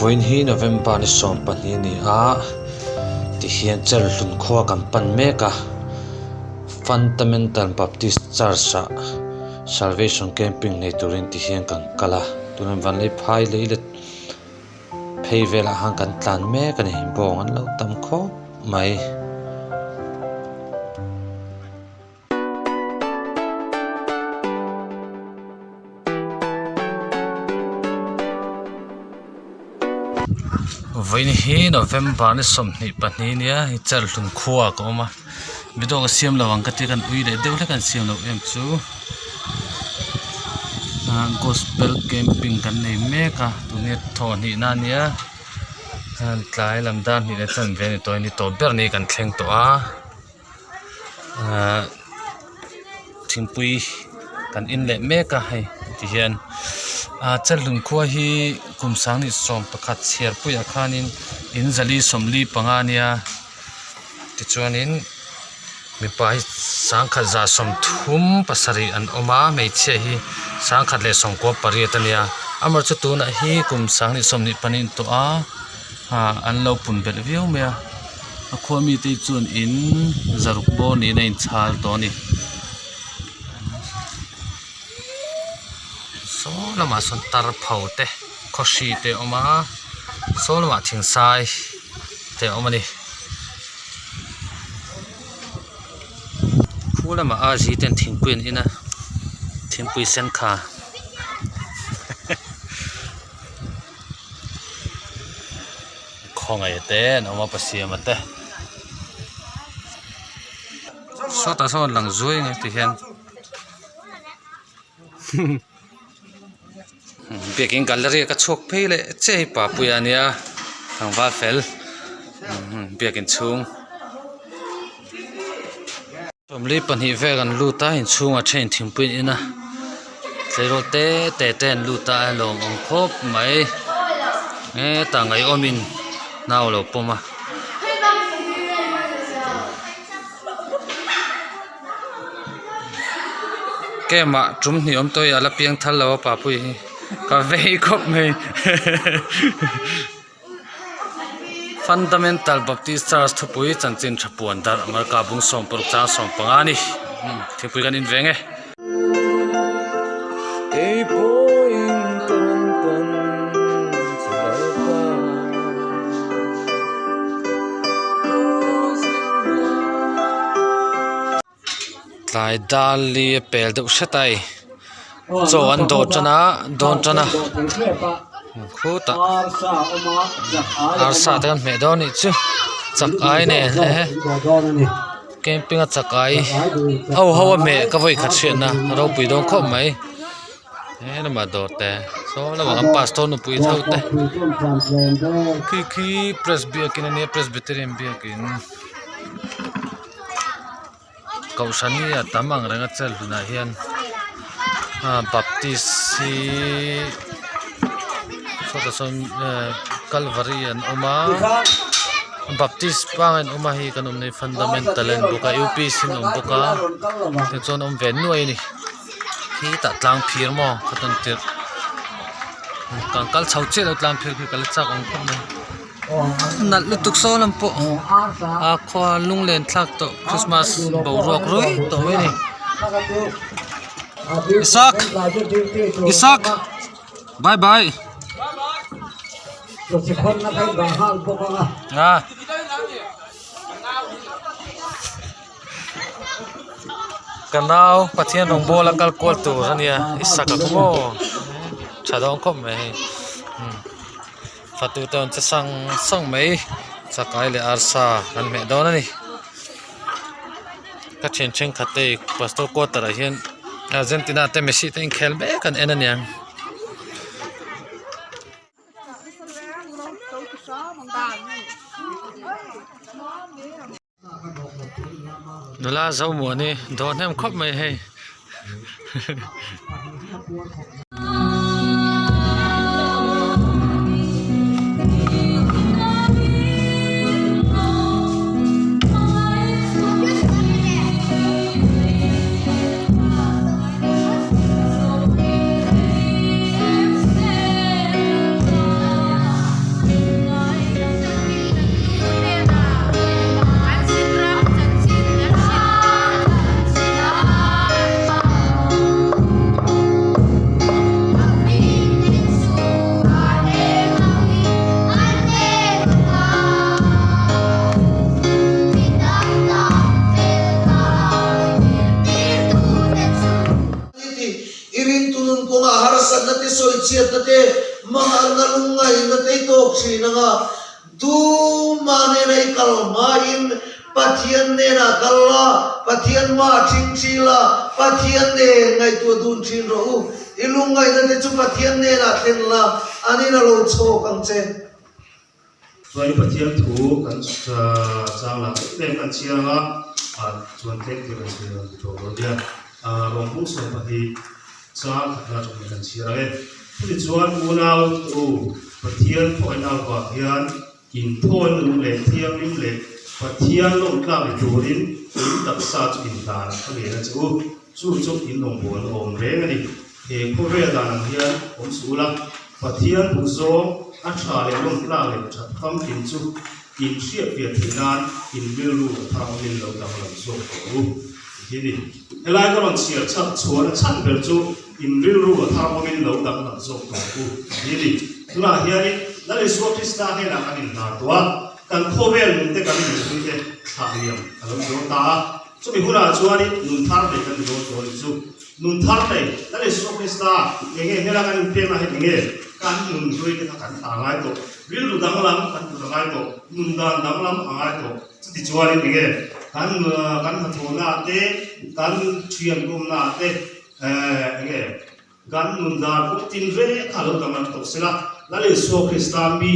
Vawiin hi November ni 12 a ni a, tihian Chelhlun khua kan pan mek a, Fundamental Baptist Church ah Salvation Camping nei turin tihian kan kal a, tunah Vanleiphai lei let phei velah khan kan tlan mek a ni, bawng an lo tam khawp mai. Vawiin hi November ni 22 nia hei Cherhlun khua ka awm a video ka siam lo ang ka tia kan ui leh deuh hlek an siam loh em chu ah gospel camping kan nei mek a tunge thawh hnih na ania tlai lam dar hnih leh chanve a ni tawh a ni tawp ber ni kan thleng tawh a. Ahh thingpui kan in leh mek a hei tihian ah Chelhlun khua hi kum sanghnih 11 chhiar puiah khanin in zali 45 ania tichuanin mipa hi 1,137 an awm a hmeichhia hi 1,098 ania amaherawhchu tunah hi kum sanghnih 22 a ni tawh a ah an lo pun belh viau mai a. A khua mite hi chuan in zaruk bawr niin a inchhal tawh a ni saw lamah sawn tar pho te khawhri te a awm a saw lamah thingsai te a awm a ni khu lamah a zi ten thingpui an in a thingpui sen kha. Khawngaih te an awm a pasiam te sawtah sawn lang zuai ang ti hian biakin gallery ah ka chhuak phei leh chiah hi papuia a nia tlangval fel biakin chhung 22 vel an lut a inchhungah then thingpui an in a tleirawl te te te an lut a a lawm awm khawp mai hetah ngaihawmin nau a lo pawm a. Camp ah tum hnih awm tawh hi a la piang thar lo a papui hi ka vei khawp mai. Fundamental Baptist Church thupui chanchin tha puan darh Marka bung 16 chang 15 a ni thingpui kan in veng e. Tlai dal li a pel deuh hret a hei chaw an dawh tan a dawn tan a khutah arsa te kan hmeh dawn anih chu chak ai nen ehe camping a chak ai ho ho a hmeh ka vawi khat hriatna a ropui dawn khawp mai he lamah dawr te saw lamah kan pastor nupui tho te khi khi presbiakin ania presbyterian biakin. Kohhran hi a tam ang reng a chel hunah hian ah baptist hi sawtah sawn eh kalvari an awm a baptist pangai an awm a hei kan awm nei fundamental a ni bawk a upc an awm bawk a tichuan awm ve nuai a ni khitah tlang phir maw ka tawn tirh kan kal chho chiah lo tlang phir khi ka la chak ang khawp mai. Nalh lutuk saw lam pawh a khua lunglen thlak tawh christmas boruak ruih tawh mai a ni Isaac Isaac bye bye ah ka nau Pathian rawng bawla kal kual tur a nia Isaac a kha maw tha dawn khawp mai hei. Fatu te an che sang sang mai chakai leh arsa kan hmeh dawn a ni ka thian thenkhat te pastor quarter ah hian Argentina te Messi te inkhel mek an en aniang. Nula Zomuani dawh hnem khawp mai hei. sawichhiatna te, manganna lungngaihna te i tawk thin ang a. Tumah nena i kal hmain Pathian hnenah kal la, Pathian hmaah thing thi la, Pathian nen ngaihtuah dun thin rawh u. I lungngaihna te chu Pathian hnenah thlen la, anin a lo chhawk ang che. Chuan Pathian thu kan chang lah em em kan chhiar ang a, chuan tlem te kan chhiar ang tawh dawn nia. Rawng 12 chang khatna atangin kan chhiar ang e. Chutichuan unau te u, Pathian thawhna avang hian Inthawn nung leh thianghlim leh Pathian lawmtlak ni turin in taksa chu inhlan a ngen a che u. Chu chu in rawngbawlna awm reng a ni. He khawvel dan ang hian awm suh ula, Pathian duh zawng a tha leh lawmtlak leh that famkim chu in hriatfiah theih nan in rilru a thar awmin lo danglam zawk tawh u tih hi a ni. Helai ka rawn chhiar chhak chhuan a chhan ber chu in rilru a thar awmin lo danglam zawk tawh u tih hi a ni. Tunah hianin Lal Isua Krista hnenah kan inhnar tawh a, kan khawvel nunte kan nunpuite thlah liam a lo ni dawn ta a. Chumi hunah chuanin nun thar nei kan ni dawn tawh a nih chu. Nun thar nei Lal Isua Krista enge hmela kan inpekna hi enge kan nun hluaite kha kan thlah a ngai tawh, rilru danglam kan put a ngai tawh, nun dan danglam a ngai tawh. Chutichuanin enge kan kan hnathawhnaah te, kan thiankawmnaah te enge Kan nun dan pawh tin vek a lo danglam tawh sela, Lal Isua Krista mi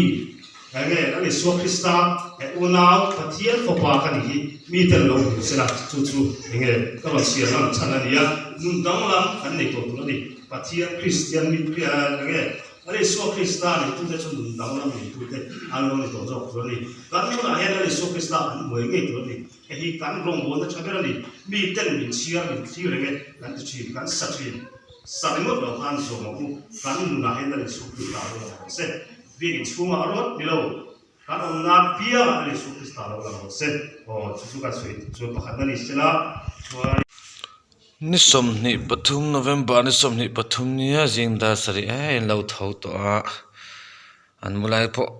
enge Lal Isua Krista he unau Pathian fapa ka nih hi mi ten lo hmu sela, chu chu enge ka rawn chhiar lam chhan a nia, nun danglam kan nei tawh tur a ni. Pathian Kristian mi enge Lal Isua Krista neitute chu nun danglam neitute an lo ni tawh zawk tur a ni. Kan nunah hian Lal Isua Krista an hmuai ngei tur a ni. Hei hi kan rawngbawlna tha ber a ni. Mi ten min chhiar min thlir eng e kan ti thin, kan sa thin. Sa ringawt lo khan zawm ang u, kan nunah hian Lal Isua Krista lo lang rawh se. Biakinn chhungah a rawt ni lo, kan awmna piangah Lal Isua Krista lo lang rawh se. Aw, chu chu kan sawi chuan pakhatna ni sela chuan. Ni 23 November ni 23 nia zing dar sarih e in lo tho tawh a, an mu lai pawh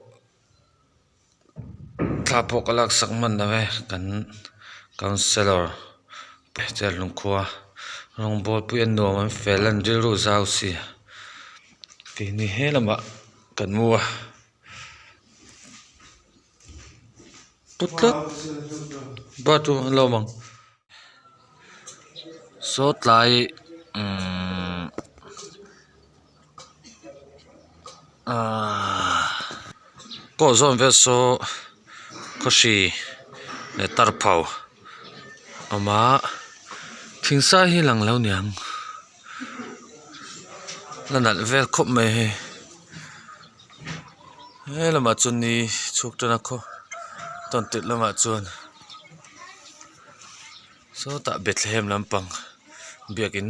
Thla pawh ka laksak hman lo e kan councellor Cherhlung khua rawngbawl pui an nuam an fel an rilru zau si keini he lamah kan mu a put tlat bathroom an lo awm ang. Saw tlai umm Ahh pawh zawn vel saw khawhri leh tarpho a awm a thing sai hi lang lo niang la nalh vel khawp mai hei he lamah chuan ni chhuk tan a khaw tawn tirh lamah chuan sawtah Bethlehem lampang biakin.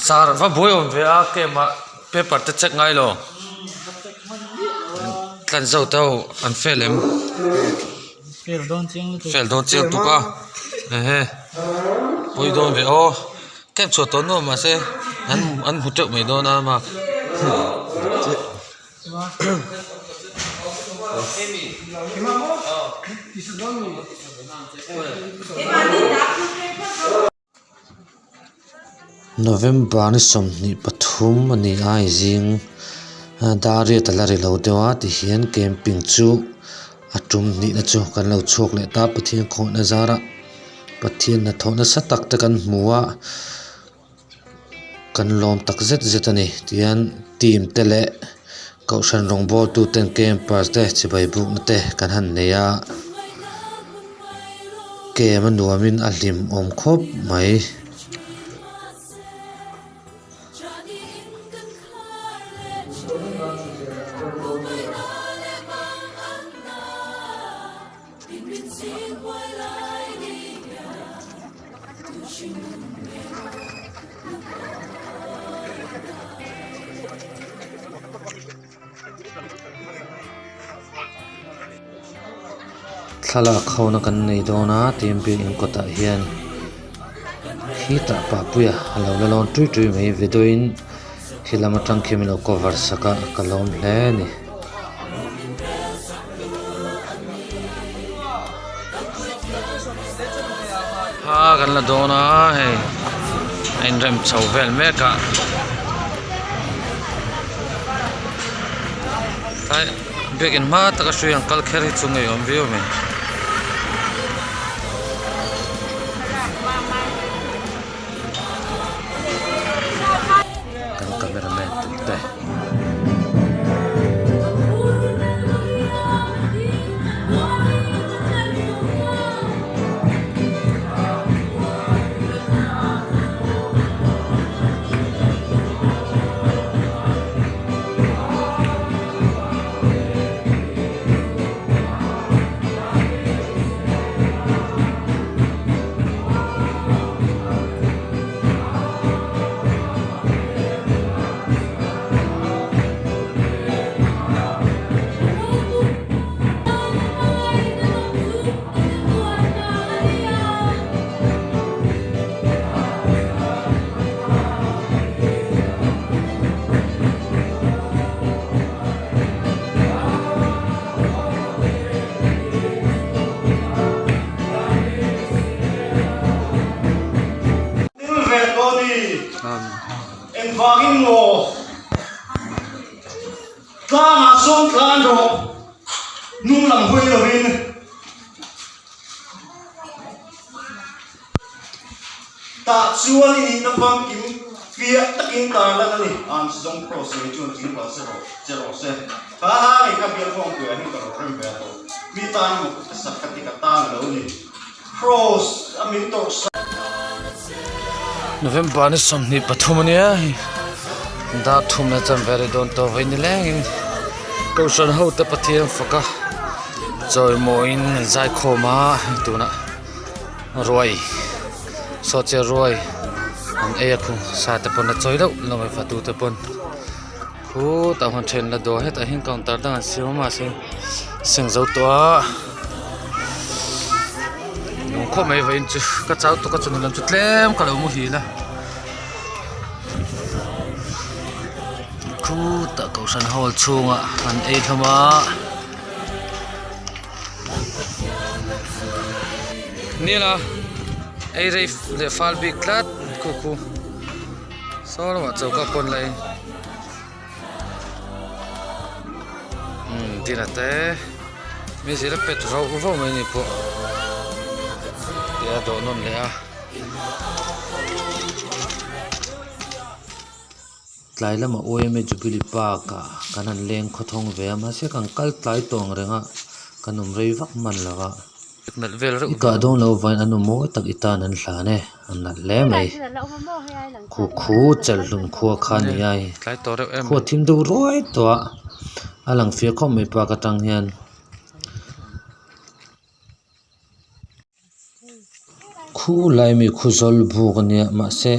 Sir va buai awm ve a camp ah paper te check ngai lo tlan zo te ho an fail em fail dawn chiang tuk a ehe pawi dawn ve aw camp chhuah tawh nuam mahse an an hmu teuh mai dawn a mark. November ni 23 a ni a i zing dar riat a la ri lo deuh a tihian camping chu a tum hnihna chu kan lo chhuak leh ta Pathian khawhna zarah Pathian hnathawh nasa tak te kan hmu a. Kan lawm tak zet zet a ni tihian team te leh kohhran rawngbawl tu ten campers te chibai bukna te kan han nei a camp a nuam in a hlim awm khawp mai. Thlalak ho na kan nei dawn a tin building kawtah hian khitah papuia a lo la lawn tui tui mai video in khi lam atang khian min lo cover sak a ka lawm hle a ni. kan la dawn a hei a inrem chho vel mek a tlai biakin hma taka hrui an kal kher hi chu ngeiawm viau mai. Kan camera man tur te. Thil ve tawh ni engvangin maw tlangah sawn tlan rawh hnung lam hawi lovin. Tah chuan i nihna famkim fiah takin tarlan a ni. Armstrong Cross ngei chuan thing rawh se rawh che rawh se. Kha hla ngei kha bial kawngpuiah hian ka rawn rem ve tawh. Mi tan emaw ka sak ka ti ka tan a lo ni. Cross a min tawrh sak. November ni 23 a nia hei dar thum leh chanve a ri dawn tawh vawi nilengin Kohhran ho te Pathian faka chawimawiin an zaikhawm a hei tunah. Ruai saw chiah ruai an ei a khu sa te pawn a chawi deuh lo mai fatu te pawn khutah huan then la dawr hetah hian counter dang an siam a mahse seng zo tawh a lung khawp mai vawiin chu ka chau tuk a chawhnu lam chu tlem ka lo muhil a khutah kohhran hall chhungah an ei hlawm a. Nila ei rei leh fal bik tlat khu khu saw lamah choka pawn la ei umm dina te mizir a pet vauh vauh mai ni pawh tia dawh nawn leh a. Tlai lamah UMA Jubilee Park ah kan han leng khawthawng ve a mahse kan kal tlai tawng reng a kan awm rei vak hman lo va i kah dawn loh avangin an aw mawi tak i tan an hlan e a nalh hle mai khu khu chelhlum khua kha a ni a hei khua thim deuh ruai tawh a a lang fiah khawp mai park atang hian. Khu lai mi khu zawl buk a nia mahse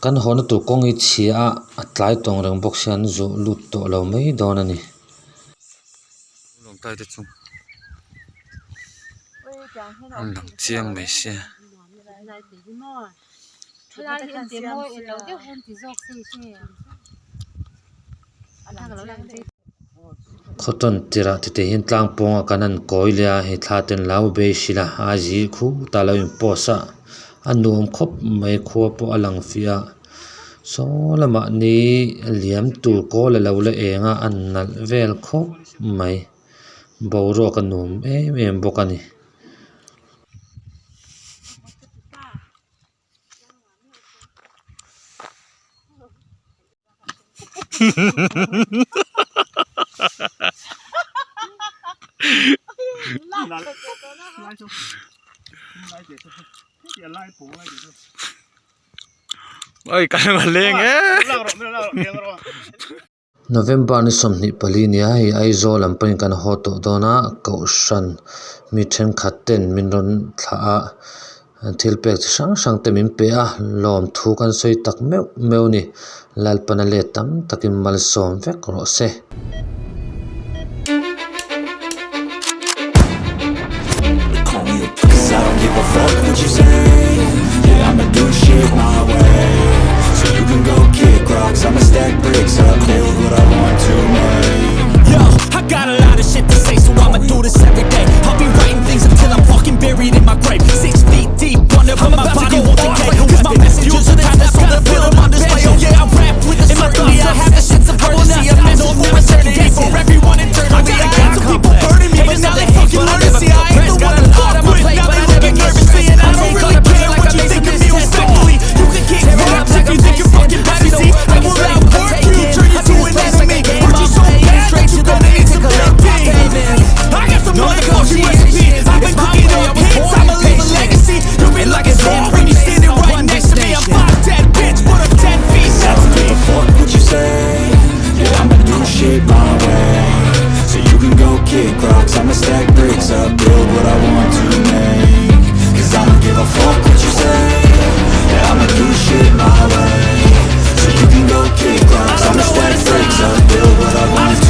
kan hawhna tur kawng hi chhia a a tlai tawng reng bawk sia an zawh lut tawh lo mai dawn a ni. An lang chiang mai sia. Khawtawn tirah tete hian tlang pawngah kan han kawi leh a hei thla ten lo bei hrilh a a zi khutah a lo in post a a nuam khawp mai khua pawh a lang fiah a saw lamah ni liam tur kawl a lo la eng a a nalh vel khawp mai boruak a nuam em em bawk a ni. November ni 24 nia hei Aizawl lam pawhin kan haw tawh dawn a Kohhran mi thenkhat ten min rawn thlah a thil pek chi hrang hrang te min pe a lawmthu kan sawi tak meuh meuh a ni Lalpana let tam takin malsawm vek rawh se. Stack bricks up.